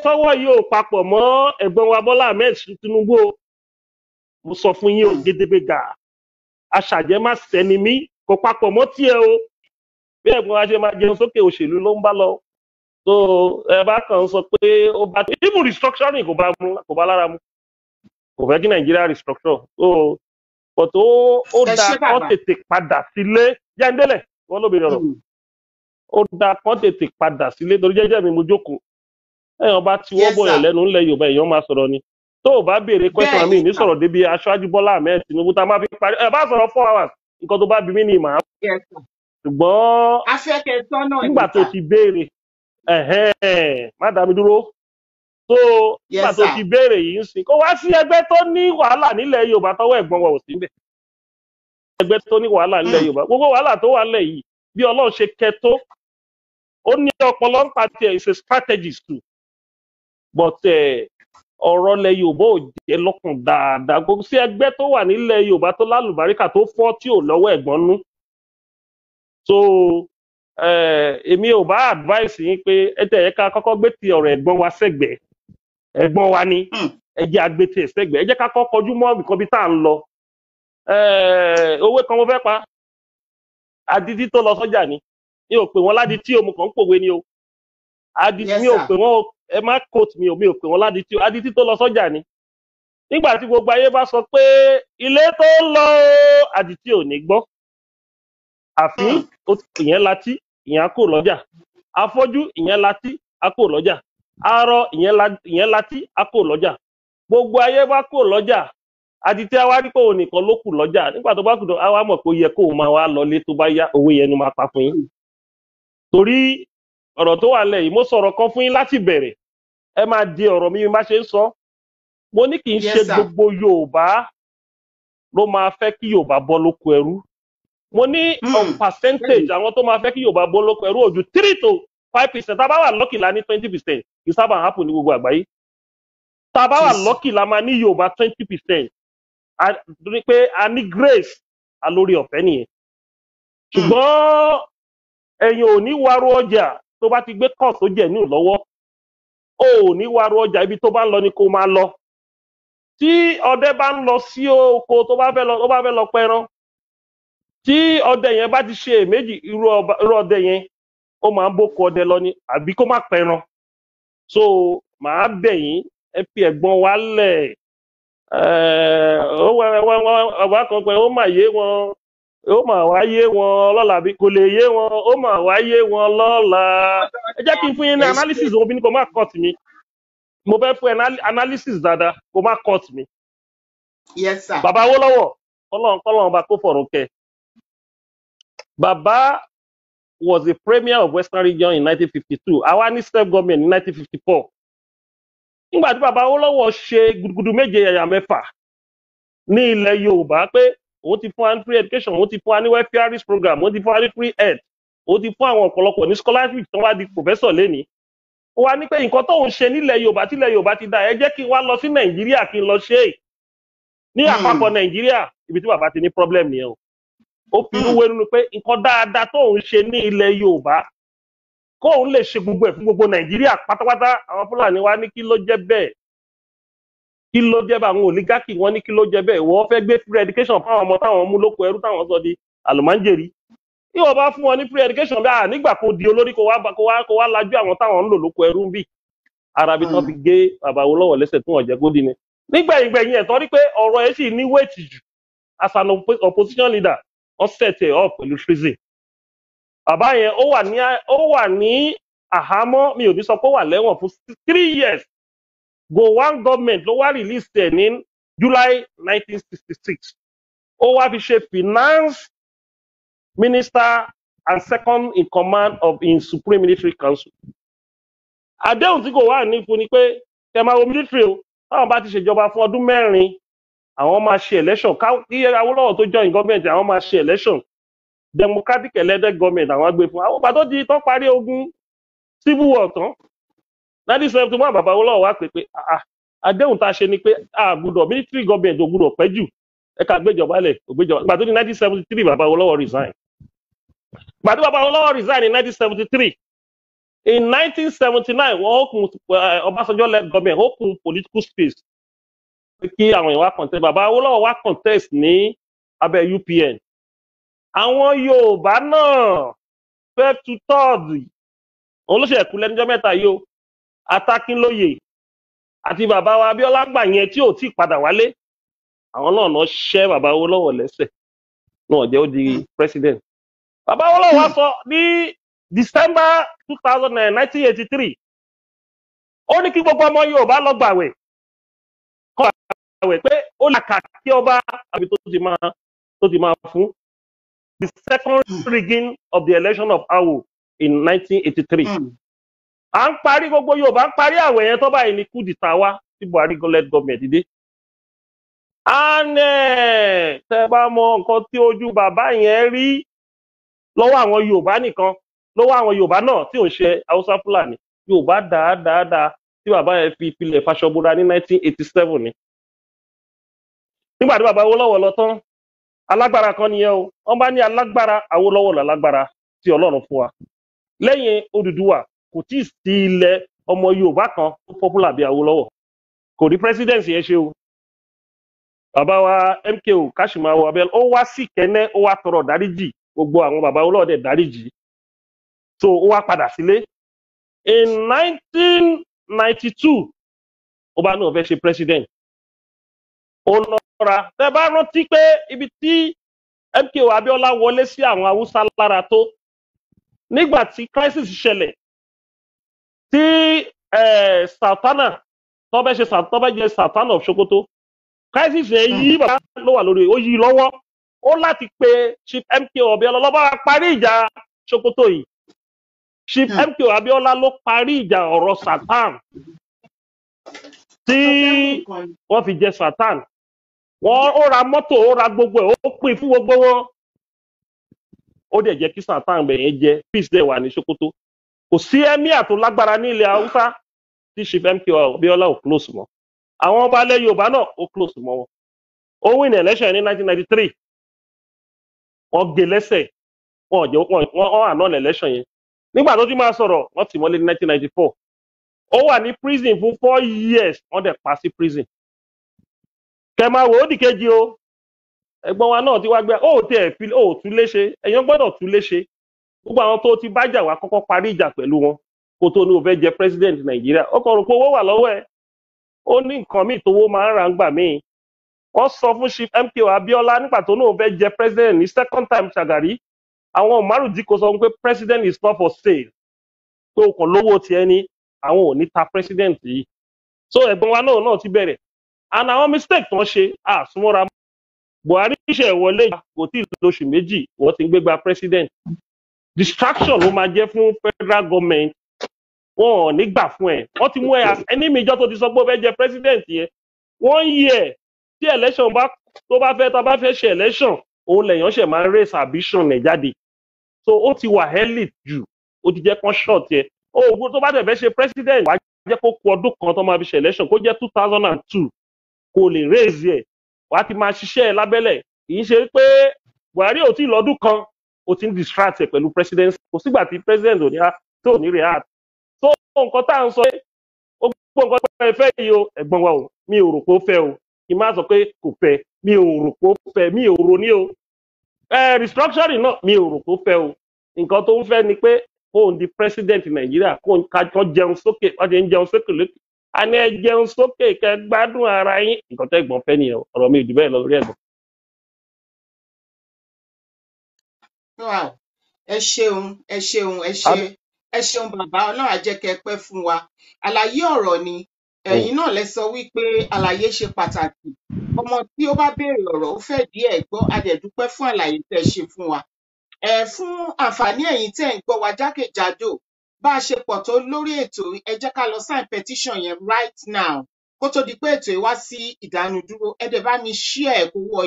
sọ́wọ́ yìí ò papọ̀ mọ́ ẹ̀gbọ́n wa Bọ́lá Ahmed Tinubu o. Mo sọ fún yín o, gédégbé gà, aṣàjẹ́ má sẹ́ni mí, kò papọ̀ mọ́ tiẹ̀ o. Bí ẹ̀gbọ́n wa ṣe máa jẹun sókè, òṣèlú ló ń bá lọ. So ẹ bá kàn sọ pé ó bá even restructuring, kò bá mu, kò bá lára mu, kò fẹ́ kí Nàìjíríà restructure. So but ó Ẹ dáa ṣé, kán bàbá. tètè padà sílé. Jẹ́ńdélẹ̀ wọ́n ló béèrè ọ̀rọ̀. Ó dáa kán tètè padà sílé, torí jẹ́jẹ́ mi mo jókòó. Ẹ̀yàn bá tiwọ́ bọ̀yàn lẹ́nu ńlẹ̀ Yorùbá, èèyàn máa sọ̀rọ̀ ni. Tó o bá béèrè question mi ní sọ̀rọ̀ débi aṣáájú Bọ́lá Ahmed Tinubu tá a máa fi parí ẹ bá sọ̀rọ̀ 4 hours, nǹkan tó bá bí mí ní màá. Yes sir. Ṣùgbọ́n Afẹ́kẹ́ sọ́nà ní nígbà tó sir. ti béèrè, ẹ̀hẹ́n, má dá mi dúró. Tó nígbà tó ti béèrè yìí ń sìn, kó wá sí ẹgbẹ́ tó ní wàhálà nílẹ̀ Yorùbá tọwọ́ ẹ̀gbọ́n wa ò sí níbẹ̀. Ẹgbẹ́ tó ní wàhálà nílẹ̀ Yorùbá, gbogbo wàhálà tó wà nílẹ̀ yìí, bí Ọlọ́run ṣe kẹ́ tó, ó ní ọpọlọ ń pa tiẹ̀, is a strategist too, but ọ̀rọ̀ ilẹ̀ Yorùbá ò jẹ́ lọ́kàn dáadáa. Gbogbo sí ẹgbẹ́ tó wà nílẹ̀ Yorùbá tó lálùbáríkà, tó fọ́, tí ò lọ́wọ́ ẹ̀gbọ́n nú. So èmi ò bá advice yín pé ẹ tẹ̀ ẹ ká kọ́kọ́ gbé ti ọ̀rọ̀ ẹ̀gbọ́n wa sẹ́gbẹ̀ẹ́. Ẹ̀gbọ́n wa ni. Ẹ jẹ́ agbé tiẹ̀ sẹ́gbẹ̀ẹ́, ẹ jẹ́ ká kọ́ kọjú mọ́ nǹkan bí tá à ń lọ. Owó kan mo fẹ́ pa, adití tó lọ sọ́jà ni. Mi ò pè wọ́n ládití o, mo kàn ń pòwe ni o. Adití mi ò pè wọ́n o, ẹ má quote mi o, mi ò pè wọ́n ládití o. Adití tó lọ sọ́jà ni, nígbà tí gbogbo ayé bá sọ pé ilé tó ń lọ o, adití ò ní gbọ́. Àfi ìyẹn latí, ìyẹn á kò lọ́jà. Afọ́jú, ìyẹn latí, á kò lọ́jà. Arọ, ìyẹn latí, á kò lọ́jà. Gbogbo ayé bá kò lọ́jà, adití á wá rí pé òun nìkan ló kù lọ́jà. Nígbà tó bá kù tó, á wá mọ̀ pé ó yẹ kóun máa wá lọlé. Tó bá yá, owó yẹn ni máa pa fún yín, torí ọ̀rọ̀ tó wà lẹ̀ yìí, mo sọ̀rọ̀ kan fún yín láti bẹ̀rẹ̀. Ẹ máa di ọ̀rọ̀ mi bí má ṣe ń sọ. Mo ní kì í ṣe gbogbo Yorùbá ló máa fẹ́ kí Yorùbá bọ́ lóko ẹrú. Mo ní on percentage, àwọn tó máa fẹ́ kí Yorùbá bọ́ lóko ẹrú ò ju 3 to 5%. Tá a bá wà lucky, la ní 20%. Kì í sábà happen ní gbogbo àgbáyé. Tá a bá wà Jesus. lucky, la máa ní Yorùbá 20%, torí pé a ní grace, a lórí ọ̀fẹ́ nìyẹn. Ṣùgbọ́n ẹ̀yin ò ní wàrú ọjà. Tó bá ti gbé kọ̀ tó jẹ̀ ní lọ́wọ́, o ò ní wàrú ọjà. Ibi tó bá ń lọ ni kó máa lọ. Tí ọdẹ bá ń lọ sí oko, tó bá fẹ́ lọ, tó bá fẹ́ lọ pẹran, tí ọdẹ yẹn bá ti ṣe èméjì, irú ọdẹ yẹn, ó máa ń bóko ọdẹ lọ ni àbí kó má pẹran. So màá bẹ̀ yín, ẹ fi ẹ̀gbọ́n wa lẹ̀. Ó wẹ wẹ wẹ ọba kan pé ó mà yé wọn, ó mà wá yé wọn lọ́la, bí kò lè yé wọn, ó mà wá yé wọn lọ́la. Ẹ jẹ́ kí n fún yín ní Ẹ ṣé. analysis òun bí ní kò má cut mi. Mo fẹ́ fún ẹ analysis dáadáa, kò má cut mi. Yes sir. Bàbá Awólọ́wọ̀, kọ́lọ́n kọ́lọ́n ọba kó fọ̀rùn kẹ́. Bàbá was the premier of Western Region in 1952. Àwa ní self government ní 1954. Nígbà tí bàbá Awólọ́wọ̀ ṣe gudugudu méje yàyà mẹ́fà ní ilẹ̀ Yorùbá, pé òun ti fún wa ní free education, òun ti fún wa ní welfare program, òun ti fún wa ní free health, òun ti fún àwọn ọ̀pọ̀lọpọ̀ ní scholarship tí wọ́n wá di professor lénìí, ó wá ní pé nǹkan tóun ṣe nílẹ̀ Yorùbá, tílẹ̀ Yorùbá ti dá, ẹ jẹ́ kí n wá lọ sí Nàìjíríà, kí n lọ ṣe é ní àpapọ̀ Nàìjíríà. Ibi tí bàbá ti ní problem nìyẹn o. Ó fi inú wénú pé nǹkan dáadáa tóun ṣe ní ilẹ̀ Yorùbá, kóun lè ṣe gbogbo ẹ̀ fún gbogbo Nàìjíríà pátápátá. Àwọn Fúlàní wa ní kí ló jẹ́ bẹ́ẹ̀? Kí ló jẹ́ bẹ́ẹ̀? Àwọn oligarchy wọn ní kí ló jẹ́ bẹ́ẹ̀? Wọ́n fẹ́ gbé free education fáwọn ọmọ táwọn mú lóko ẹrú, táwọn sọ di àlùmáńjèrì. Tí wọ́n bá fún wọn ní free education bí i nígbà kó di olórí, kó wá lajú àwọn táwọn ń lò lóko ẹrú ń bì. Ara bí tán fi gé bàbá Awólọ́wọ̀ lẹ́sẹ̀ tí wọ́n jẹ́ kó di ni nígbẹ̀yìn gbẹ̀yìn ẹ̀ tọ́ rí pé ọ̀rọ̀ ẹ̀ sì ní weight jù as an opposition leader, wọ́n set ẹ̀ up pẹ̀lú treason. Bàbá yẹn ó wà ní àhámọ́, mi ò ní sọ pé ó wà lẹ́wọ̀n, fún 3 years. Gowon government ló wá release ẹ̀ ní July 1966. Ó wá fi ṣe finance minister and second in command of in Supreme Military Council. Àdéhùn tí kò wà ní fún ni pé kẹ máa wo military o, táwọn bá ti ṣèjọba fún ọdún 4, àwọn máa ṣe election. Kí Awólọ́wọ̀ tó join government, àwọn máa ṣe election, democratic elected government àwọn gbé fún àwọn. Pàtó di tán parí ogun civil war tán, 1971, bàbá Awólọ́wọ̀ wá pé ah, ah, àdéhùn tá a ṣe ni pé a gbọ́dọ̀, military government ò gbọ́dọ̀ pẹ́ jù, ẹ ká gbéjọba lẹ̀, ò gbéjọba. Gbà tó di 1973, bàbá Awólọ́wọ̀ resign. Gbà tó bàbá Awólọ́wọ̀ resign ní 1973, In 1979, wọ́n open Ọbásanjọ́ led government open political space pé kí àwọn èèyàn wá contest. Bàbá Awólọ́wọ̀ wá contest ní abẹ́ UPN. Àwọn Yorùbá náà fẹ́ tu tọ́ọ̀dù, òun ló ṣe ẹ̀kú lẹ́nujọ́ mẹ́ta yìí o, Atákínlóye àti bàbá wa Abíọ́lá gbà yẹn tí ò tí ì padà wálé, àwọn náà náà ṣẹ́ bàbá Awólọ́wọ̀ lẹ́sẹ̀ náà jẹ́ ó di president. Bàbá Awólọ́wọ̀ wá sọ ní December 1983, ó ní kí gbogbo ọmọ Yorùbá lọ gbàwẹ̀, kọ́ àwẹ̀ pé ó là kà kí ọba àbí tó ti máa fún the second rigging of the election of Awo in 1983. À ń parí, gbogbo Yorùbá ń parí àwẹ̀ yẹn tó báyìí ní coup d'etat wá tí Buhari led government dé. And tẹ bá mọ nǹkan tí ojú bàbá yẹn rí lọ́wọ́ àwọn Yorùbá nìkan, lọ́wọ́ àwọn Yorùbá náà tí ò ń ṣe Haúsá Fúlàní, Yorùbá dáadáa tí bàbá yẹn fi pilẹ̀ faṣọbúra ní 1987 ni. Nígbà tí bàbá Awólọ́wọ̀ lọ tán, alágbára kan nìyẹn o. Wọ́n bá ní alágbára, Awólọ́wọ̀ lálágbára tí Ọlọ́run fún wa lẹ́yìn Odùduwà. Kò tí ì sí ilẹ̀ ọmọ Yorùbá kan tó popular bí Awólọ́wọ̀. Kò rí presidency yẹn ṣe o. Bàbá wa MKO Káṣímáwo Abiola, ó wá sí Kẹ́nẹ́, ó wá tọrọ dáríjì gbogbo àwọn bàbá Awólọ́wọ̀ dẹ̀ dáríjì, so ó wá padà sílé. In 1992, ó bá náà fẹ́ ṣe president, ó lọ́ra. Tẹ́ bá rántí pé ibi tí MKO Abiola wọlé sí àwọn Haúsá lára tó nígbà tí crisis ṣẹlẹ̀ tí Sultana tó fẹ́ ṣe, tó fẹ́ jẹ Sultan of Sokoto, crisis yẹn yí bàbá ló wà lórí, ó yí lọ́wọ́, ó láti pe Chief MKO Abiola ló bá wa parí ìjà Sokoto yìí. Chief MKO Abiola ló parí ìjà ọ̀rọ̀ Sultan tí Tó fẹ́ mú nǹkan ni. wọ́n fi jẹ Sultan. Wọ́n ó ra mọ́tò, ó ra gbogbo ẹ̀, ó pín fún gbogbo wọn, ó dẹ̀ jẹ́ kí Sultan bẹ̀ yẹn jẹ. Peace dẹ̀ wà ní Sokoto. Kò sí emir tó lágbára ní ilẹ̀ Haúsá tí Chief MKO Abiola ò close mọ́. Àwọn ọba ilẹ̀ Yorùbá náà, ó close mọ́ wọn. Ó win election ní 1993, wọ́n gé lẹ́sẹ̀, wọ́n jẹ́ wọ́n annul election yẹn. Nígbà tó ti máa sọ̀rọ̀, wọ́n tì mọ́lé ní 1994. Ó wà ní prison fún 4 years, wọ́n dẹ̀ pa sí prison. Kẹ máa wò ó dìkejì o. Ẹ̀gbọ́n wa náà ti wá gbé ó tẹ fi ó tún léṣe. Ẹ̀yàn gbọ́dọ̀ tún léṣe. Gbogbo àwọn tó ti bájà wá, kọ́kọ́ parí ìjà pẹ̀lú wọn kó tó ní o fẹ́ jẹ president Nàìjíríà. Ó kàn rò pé owó wà lọ́wọ́ ẹ̀, ó ní nǹkan míì tówó máa ń ra ń gbà míì. Wọ́n sọ fún Chief MKO Abiola nígbà tó náà fẹ́ jẹ president ní second time Ṣàgàrí, àwọn Umaru Dikko sọ pé president is not for sale, pé o kàn lówó tiẹ̀ ní, àwọn ò ní ta president yìí. So ẹ̀gbọ́n wa náà ti bẹ̀rẹ̀ and àwọn mistake tó ń ṣe àsúnmọ́ra. Buhari ṣe wọlé, kò tí ì lóṣù 2, wọ́n ti ń gbégbá president. Distraction ló máa jẹ́ fún federal government. Wọn ò ní gbà fún ẹ. Wọ́n ti mú ẹ as enemy ìjọ tó ti sọ pé ó fẹ́ jẹ president yẹn. One year tí election bá tó bá fẹ́, tó bá fẹ́ ṣe election, òun lèèyàn ṣe máa ń raise ambition ẹ̀ jáde. So ó ti wà early jù, ó ti jẹ́ kán short yẹ. Ó tó bá dẹ̀ fẹ́ ṣe president, wàá jẹ́ kó kù ọdún kan tó máa fi ṣe election, kó jẹ́ 2002, kó lè raise ẹ̀. Wàá ti máa ṣiṣẹ́ ẹ lábẹ́lẹ̀. Kì í ṣe pé Buhari ò tí ì lọ́dún kan, ó ti ń distract ẹ pẹ̀lú president. Kò sígbà tí president ò ní tó ò ní react. So nǹkan tá à ń sọ pé ó gbọ́ nǹkan tó ẹ fẹ́ yìí o, ẹ̀gbọ́n wa o, mi ò rò pé ó fẹ́ o. Kì í má sọ pé kò fẹ́, mi ò rò pé ó fẹ́, mi ò rò ní o. Ẹ restructuring náà, mi ò rò pé ó fẹ́ o. Nǹkan tó ń fẹ́ ni pé kóun di president Nàìjíríà, kóun kájọ jẹun sókè. Wọ́n ti ń jẹun sókè lókè, a ní ẹ jẹun sókè kẹ gbádùn ara yín. Nǹkan tẹ́gbọ́n fẹ́ nìyẹn o. Ọ̀rọ̀ mi ò jù bẹ́ẹ̀ lọ lórí ẹ̀gbọ́n. Wow. Ẹ ṣeun, ẹ ṣeun, ẹ ṣe, ẹ ṣeun bàbá. Ọlọ́run á jẹ́ kẹ́ ẹ pẹ́ fún wa. Àlàyé ọ̀rọ̀ ni. Ẹ̀yin náà lẹ sọ wípé àlàyé ṣe pàtàkì. Ọmọ tí ó bá béèrè ọ̀rọ̀, ó fẹ́ díẹ̀ gbọ́. A dẹ̀ dúpẹ́ fún àlàyé tẹ́ ẹ ṣe fún wa. Ẹ fún àǹfààní ẹ̀yin tẹ́ ẹ̀ ń gbọ́ wa jákèjádò, bá a ṣe pọ̀ tó lórí ètò, ẹ jẹ́ ká lọ sign petition yẹn right now kó tó di pé ètò yìí wá sí ìdánudúró. Ẹ dẹ̀ bá mi share ẹ̀ kó wọ.